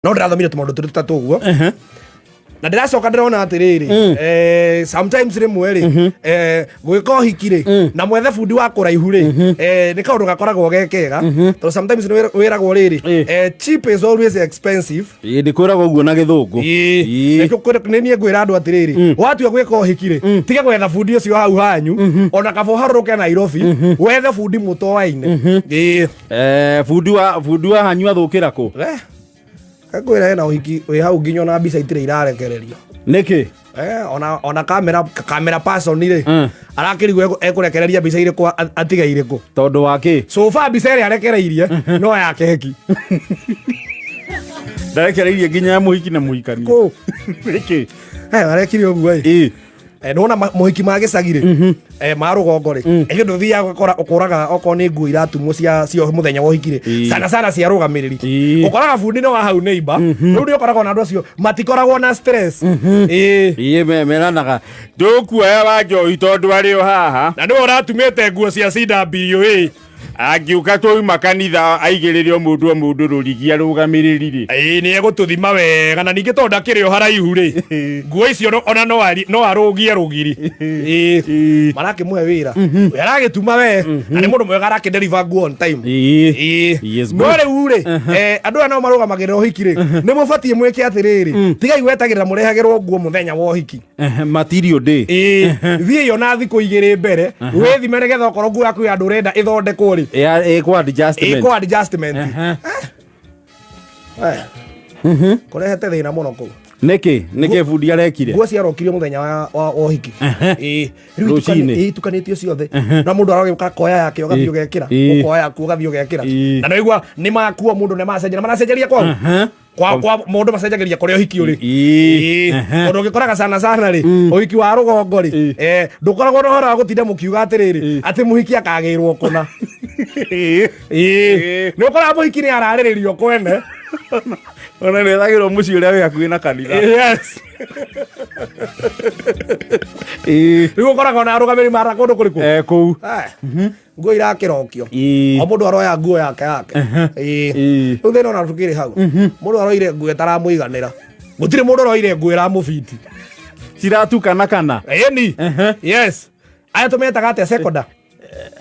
No ndĩrathomire tũmaũndũ tũrĩ tũtatũ ũguo na ndĩracoka ndĩrona atĩrĩrĩ, sometimes rĩmwe rĩ, gwĩka ũhiki rĩ na mwethe bundi wa kũraihu rĩ, nĩ kaũndũ gakoragwo ge kega, tondũ sometimes nĩ wĩragwo rĩrĩ, cheap is always expensive. Ĩĩ, ndĩkwĩragwo ũguo na gĩthũngũ. Ĩĩ. Nĩkĩo nĩ niĩ ngwĩra andũ atĩrĩrĩ, watua gwĩka ũhiki rĩ, tiga gwetha bundi ũcio hau hanyu, ona kaba ũharũrũke Nairobi wethe bundi mũtoaine. Ĩĩ. Bundi wa hanyu athũkĩra kũ? Ngwĩra hena ũhiki wĩ hau nginya ona mbica itirĩ irarekererio. Nĩkĩ? Ona camera person rĩ, arakĩrigwo ekũrekereria mbica irĩkũ, atige irĩkũ. Tondũ wa kĩ? So far mbica ĩrĩa arekereirie no ya keki. Ndarekereirie nginya ya mũhiki na mũhikania? Kũ? Nĩkĩ? Arekire ũguo ĩ. Nĩwona mohiki ma gĩcagi rĩ, ma rũgongo rĩ, ĩgĩ ndũthiaga ũgakora ũkoraga okorwo nĩ nguo iratumwo cia mũthenya wa ũhiki rĩ, sana sana cia arũgamĩrĩri. Ũkoraga bundi nĩ wa hau neighbor. Rĩu nĩ ũkoraga ona andũ acio matikoragwo na stress. Ĩĩ. Ĩĩ, meranaga ndũkuoya wa njohi tondũ arĩ o haha. Na nĩwe ũratumĩte nguo cia CWA. Angiũka twauma kanitha aigĩrĩre o mũndũ o mũndũ rũrigi arũgamĩrĩri rĩ. Ĩĩ, nĩ egũtũthima wega, na ningĩ tondũ ndakĩrĩ o haraihu rĩ, nguo icio ona no arũgie rũgiri. Ĩĩ. Marakĩmũhe wĩra. We aragĩtuma we na nĩ mũndũ mwega, arakĩdeliver nguo on time. Ĩĩ. Yes, No good. rĩu rĩ, andũ aya nao marũgamagĩrĩra ũhiki rĩ, nĩ mũbatiĩ mwĩke atĩrĩrĩ, tigai gwetagĩrĩra mũrehagĩrwo nguo mũthenya wa ũhiki. Material day. Ĩĩ, thiĩ ona thikũ 2 mbere wĩthime, nĩgetha okorwo nguo yaku ya andũ ũrenda ĩthondekwo rĩ, Ĩkwo adjustment. Ĩkwo adjustment. Kũrehete thĩna mũno kũu. Nĩkĩ bundi arekire? Nguo ciarokirio mũthenya wa ũhiki. Ĩĩ. Rĩu Rũcinĩ. ĩĩ, itukanĩtio ciothe, na mũndũ aragĩũka akoya yake, ũgathiĩ ũgekĩra, ũkoya yaku, ũgathiĩ ũgekĩra. Na nĩwaigua nĩ makuo mũndũ nĩ macenjia na maracenjeria kwao, kwa mũndũ macenjagĩria kũrĩa ũhiki ũrĩ. Ĩĩ. Tondũ ũngĩkoraga sana sana rĩ, ũhiki wa rũgongo rĩ, ndũkoragwo na ũhoro wa gũtinda mũkiuga atĩrĩrĩ, atĩ mũhiki akagĩrwo kũna. Ĩĩ. Nĩ ũkoraga mũhiki nĩ ararĩrĩrio kwene. Ona nĩ ethagĩrwo mũciĩ ũrĩa wĩ hakuhĩ na kanitha. Yes. Rĩu ũkoraga ona arũgamĩrĩri mara kũndũ kũrĩkũ? Kũu. Nguo irakĩrokio, o mũndũ aroya nguo yake yake. Ĩĩ. Rĩu thĩna ona tũkĩrĩ hau, mũndũ aroire nguo ĩtaramũiganĩra, gũtirĩ mũndũ ũroire nguo ĩramũbiti. Ciratukana kana? Ĩni, yes. Aya tũmetaga atĩa, sekonda?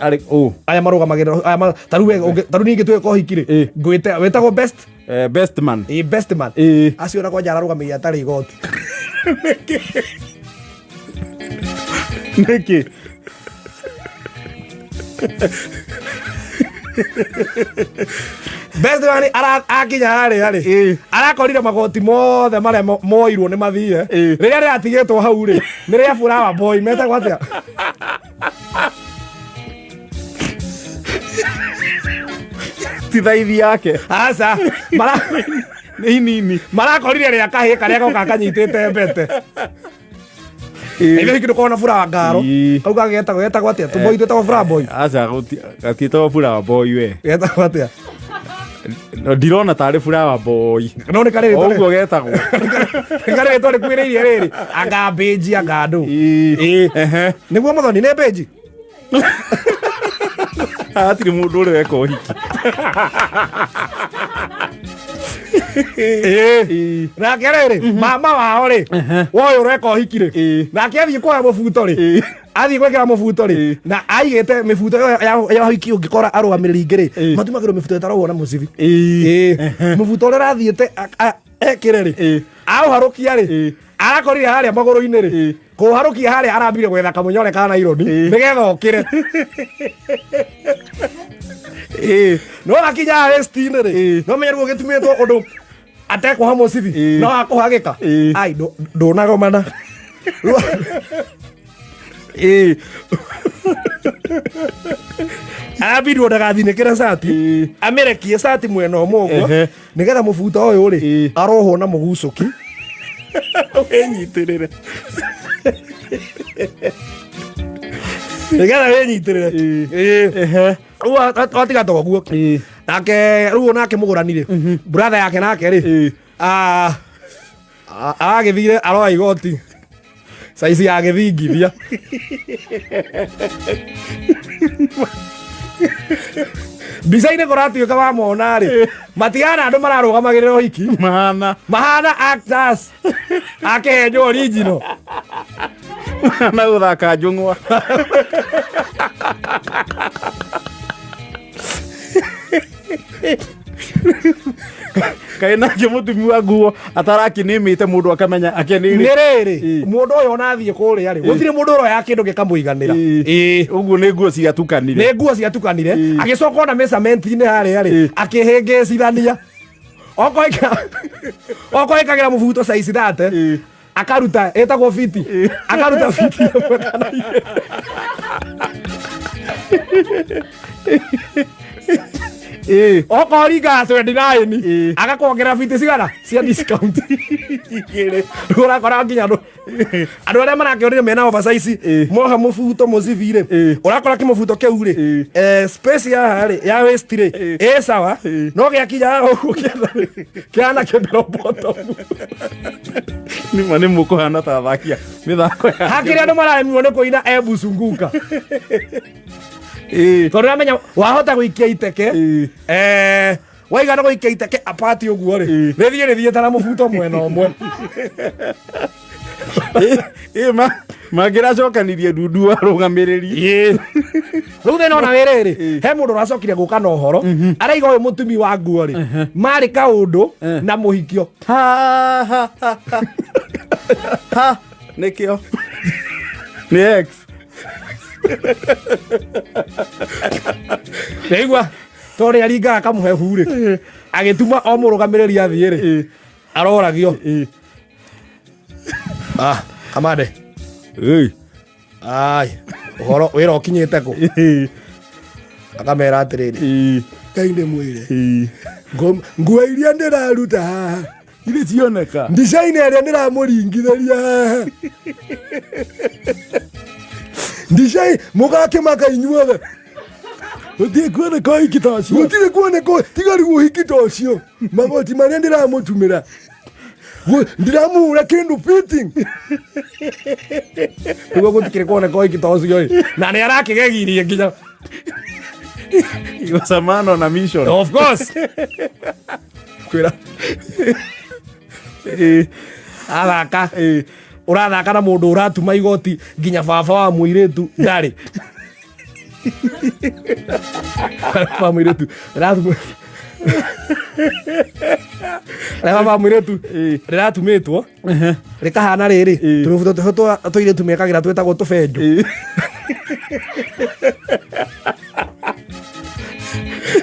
Arĩ ũ? Aya marũgamagĩrĩra aya ta rĩu we ta rĩu ningĩ twĩka ũhiki rĩ, ngwĩte wĩtagwo best Best man. Ĩ, best man. Acio na kwanja ararũgamĩrĩra atarĩ igoti. Nĩkĩ? Best man akinya harĩa rĩ, arakorire magoti mothe marĩa moirwo nĩ mathire. Rĩrĩa rĩratigĩtwo hau rĩ, nĩ rĩa flower boy, metagwo atĩa? Ti thaithi yake. Aca. Nĩ inini. Marakorire rĩa kahĩĩ karĩa goka kanyitĩte mbete. Ithe hiki ndũkorwo na flower ngaro. Kau gagetagwo getagwo atĩa, tũboi twĩtagwo flower boy? Aca, gatiĩtagwo flower boy we. Getagwo atĩa? No, ndirona tarĩ flower boy. No nĩ karĩ O ũguo getagwo. Nĩ karĩ rĩtwa rĩkuhĩrĩirie rĩrĩ, anga mbĩnji, anga ndũ. Ĩĩ. Ĩĩ. Nĩguo mũthoni nĩ mbĩnji. Hatirĩ mũndũ ũrĩ weka ũhiki. Ĩĩ. Nake rĩrĩ, mama wao rĩ, woyũ ũreka ũhiki rĩ, nake athiĩ kuoya mũbuto rĩ, athiĩ gwĩkĩra mũbuto rĩ, na aigĩte mĩbuto ĩyo ya ũhiki, ũngĩkora arũgamĩrĩri ingĩ rĩ, matumagĩrwo mĩbuto ĩtarogwo na mũcibi. Ĩĩ. Mũbuto ũrĩa ũrathiĩte ekĩre rĩ, aũharũkia rĩ, arakorire harĩa magũrũ-inĩ rĩ, kũharũkia harĩa arambire gwetha kamũnyore ka naironi nĩgetha okĩre. No akinya harĩa rĩ, no menye rĩu gĩtumĩtwo ũndũ atekũha mũcibi, no akũhagĩka. Ai, ndũnagomana. Arambirwo ndagathinĩkĩre cati, amĩrekie cati mwena ũmwe ũguo, nĩgetha mũbuto ũyũ rĩ, arohwo na mũgucũki. Wĩnyitĩrĩre. Nĩgetha wĩnyitĩrĩre. Ĩĩ. Rĩu watiga toguo, nake rĩu nake mũgũrani rĩ, brother yake nake rĩ, aragĩthire aroya igoti saizi ya gĩthingithia. Mbica-inĩ kũratuĩka wamona rĩ, matigana andũ mararũgamagĩrĩra ũhiki. Mahana. Mahana actors akĩhenjwo original. Mahana gũthaka njũng'wa. Kaĩ nake mũtumi wa nguo atarakĩnĩmĩte mũndũ akamenya akenĩire. Nĩ rĩrĩ, Ĩ. mũndũ ũyũ ona athiĩ kũrĩa rĩ, gũtirĩ mũndũ ũroya kĩndũ gĩkamũiganĩra. Ĩ. Ũguo nĩ nguo ciatukanire. Nĩ nguo ciatukanire. Ĩ. Agĩcoka ona measurement-inĩ harĩa rĩ, Ĩ. akĩhĩngĩcithania. Okorwo ĩkagĩra mũbuto size 30, Ĩ. akaruta ĩtagwo fiti, akaruta fiti ĩmwe kana igĩrĩ. Ĩ. Okorwo ringaga 29, Ĩ. agakuongerera fiti cigana cia discount Igĩrĩ. Rĩu ũrakora nginya andũ arĩa marakĩonire mena oversize, Ĩ. moha mũbuto mũcibi rĩ, Ĩ. ũrakora kĩmũbuto kĩu rĩ, Ĩ. Space ya haha rĩ, ya waist rĩ, Ĩ. ĩ sawa, Ĩ. no gĩakinya haha ũguo kĩanda rĩ, kĩhana kĩbell bottom. Nĩma nĩ mũkũhana ta athaki a mĩthako ya Hakĩrĩ andũ mararemirwo nĩ kũina ebucunguka. Ĩ. Tondũ ũramenya wahota gũikia iteke, Ĩ. Waigana gũikia iteke apati ũguo rĩ, Ĩ. rĩthiĩ rĩthiĩte na mũbuto mwena ũmwe. Ĩ, mangĩracokanirie ndundu arũgamĩrĩri. Ĩ. Rĩu thĩna ona wĩrĩ rĩ, Ĩ. he mũndũ ũracokire gũka na ũhoro, araiga ũyũ mũtumi wa nguo rĩ, marĩ kaũndũ na mũhikio. Ha, ha, ha, ha. Ha, nĩkĩo nĩ ex. Nĩigua tondũ aringaga kamũhehu rĩ, agĩtuma o mũrũgamĩrĩri athiĩ rĩ, Ĩ. aroragio. Ĩ. Ah, kamande. Ĩ. Ai, ũhoro wĩra ũkinyĩte kũ? Ĩ. Akamera atĩrĩrĩ, Ĩ. Ngai nĩ mwĩre, Ĩ. Nguo iria ndĩraruta haha, Irĩ cioneka. Design ĩrĩa ndĩramũringithĩria haha, design mũgakĩmaka inyuothe. Gũtirĩ kuoneka ũhiki ta ũcio. Gũtirĩ kuoneka tiga rĩu ũhiki ta ũcio. Magoti marĩa ndĩramũtumĩra, ndiramũhũra kĩndũ fitting. Nĩguo gũtikĩrĩ kuoneka ũhiki ta ũcio ĩ. Na nĩ arakĩgegirie nginya. He was a man on a mission. Of course. Kwĩra. Ĩ. Athaka. Ĩ. Ũrathaka na mũndũ ũratuma igoti nginya baba wa mũirĩtu ndarĩ. Baba wa mũirĩtu rĩratuma, baba wa mũirĩtu Ĩ. rĩratumĩtwo rĩkahana rĩrĩ, Ĩ. tũrũbuto tũhũ twa tũirĩtu mekagĩra twĩtagwo tũbenjũ. Ĩ.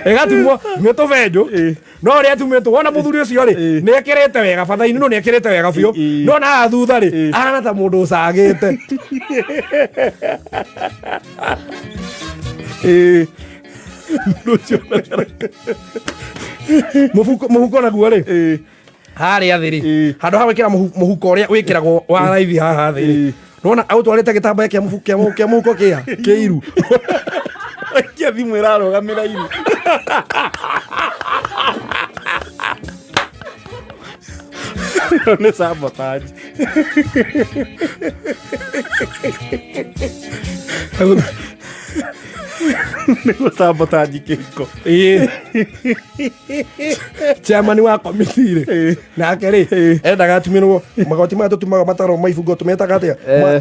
Ĩgatumwo nĩ tũbenjũ. Ĩ. No ũrĩa atumĩtwo wona mũthuri ũcio rĩ, Ĩ. nĩ ekĩrĩte wega batha-inĩ, no nĩ ekĩrĩte wega biũ, Ĩ. no na haha thutha rĩ, Ĩ. ahana ta mũndũ ũcagĩte. Ĩ. Mũhuko naguo rĩ, Ĩ. harĩa thĩ rĩ, Ĩ. handũ ha gwĩkĩra mũhuko ũrĩa wĩkĩragwo wa raithi haha thĩ rĩ, Ĩ. nona aũtwarĩte gĩtambaya kĩa mũhuko, kĩa mũhuko kĩa kĩiru. Aikia thimũ ĩrarũgamĩra iru. Ĩyo nĩ sabotage. Nĩ gũ-sabotage kĩhiko. Ĩĩ. Chairman wa committee rĩ, Ĩĩ. nake rĩ, Ĩĩ. endaga atumĩrwo magoti maya tũtumaga mataro ma ibungo, tũmetaga atĩa?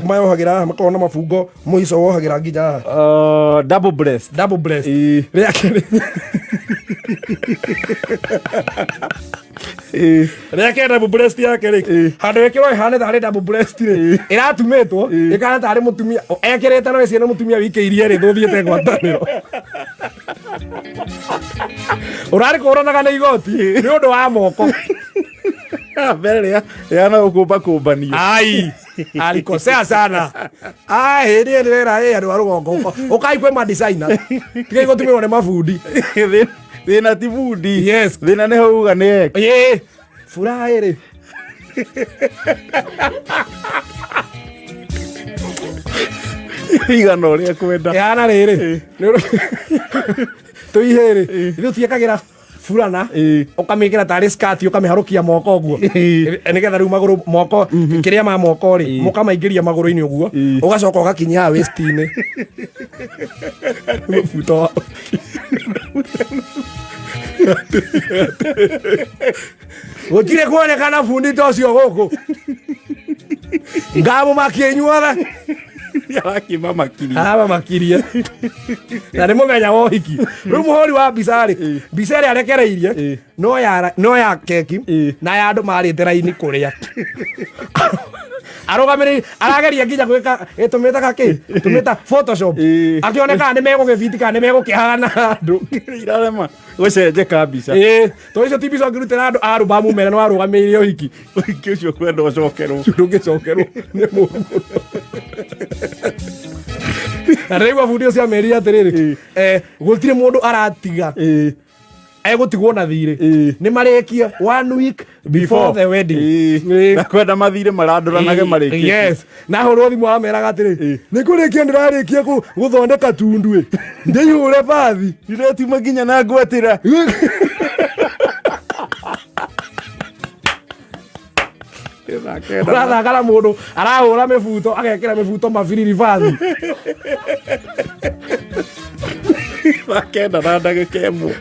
Mayohagĩra haha, makoragwo na mabungo mũico wohagĩra nginya haha. Double breast. Double breast. Ĩĩ. Rĩake rĩ, Ĩĩ. Rĩake double breast yake rĩ, Ĩĩ. handũ ĩkĩrwo ĩhane tarĩ double breast rĩ, ĩratumĩtwo ĩkahana tarĩ mũtumia ekĩrĩte, no ĩciĩ nĩ mũtumia wikĩirie rĩ, thũthiĩte ngwatanĩro ũrarĩ kũranaga nĩ igoti nĩ ũndũ wa moko. Mbere rĩa rĩana gũkũmba kũmbanio. Ai, alikosea sana. Ai, niĩ ndĩrera ĩ andũ a rũgongo, ũkai kwĩ ma designer, tigai gũtumĩrwo nĩ mabundi. Thĩna ti bundi. Yes. Thĩna nĩ hauga nĩ ex. Ĩĩ, furaha ĩrĩ Igana ũrĩa kwenda. Ĩhana rĩrĩ, tũihĩ rĩ, ithuĩ tiekagĩra Burana. Ĩĩ. Ũkamĩkĩra tarĩ skirt, ũkamĩharũkia moko ũguo. Ĩĩ. Nĩgetha rĩu magũrũ moko kĩrĩa ma moko rĩ, mũkamaingĩria magũrũ-inĩ ũguo. Ĩĩ. Ũgacoka ũgakinyia haha waist-inĩ. Mũbuto wa gũtirĩ kuonekana bundi ta ũcio gũkũ, ngamũmakia inyuothe. Arakĩmamakirie. Aramakirie na nĩ mũthenya wa ũhiki. Rĩu mũhũri wa mbica rĩ, mbica ĩrĩa arekereirie no ya keki na ya andũ marĩte raini kũrĩa arũgamĩrĩri arageria nginya gwĩka ĩtũmĩte gakĩ tũmĩta Photoshop, akĩonekana nĩ megũgĩbiti kana nĩ megũkĩhana andũ. Irarema gũcenjeka mbica. Ĩĩ, tondũ icio ti mbica ũngĩrutĩra andũ a rũbamu mere nĩ warũgamĩrĩire ũhiki. Ũhiki ũcio kwenda ũcokerwo. Ndũngĩcokerwo, nĩ mũru mũno. Na ndĩraigua bundi ũcio amerire atĩrĩrĩ, gũtirĩ mũndũ aratiga egũtigwo na thirĩ, nĩ marĩkie one week before the wedding. Na kwenda mathirĩ marandũranage marĩkĩtie. Yes, na hũrwo thimũ ameraga atĩrĩ, nĩ kũrĩkia ndĩrarĩkia gũthondeka tundu ĩ, ndĩihũre bathi. Ndiretima nginya na ngwatĩra. Ũrathaka na mũndũ arahũra mĩbuto, agekĩra mĩbuto mabiriri bathi. 9:01.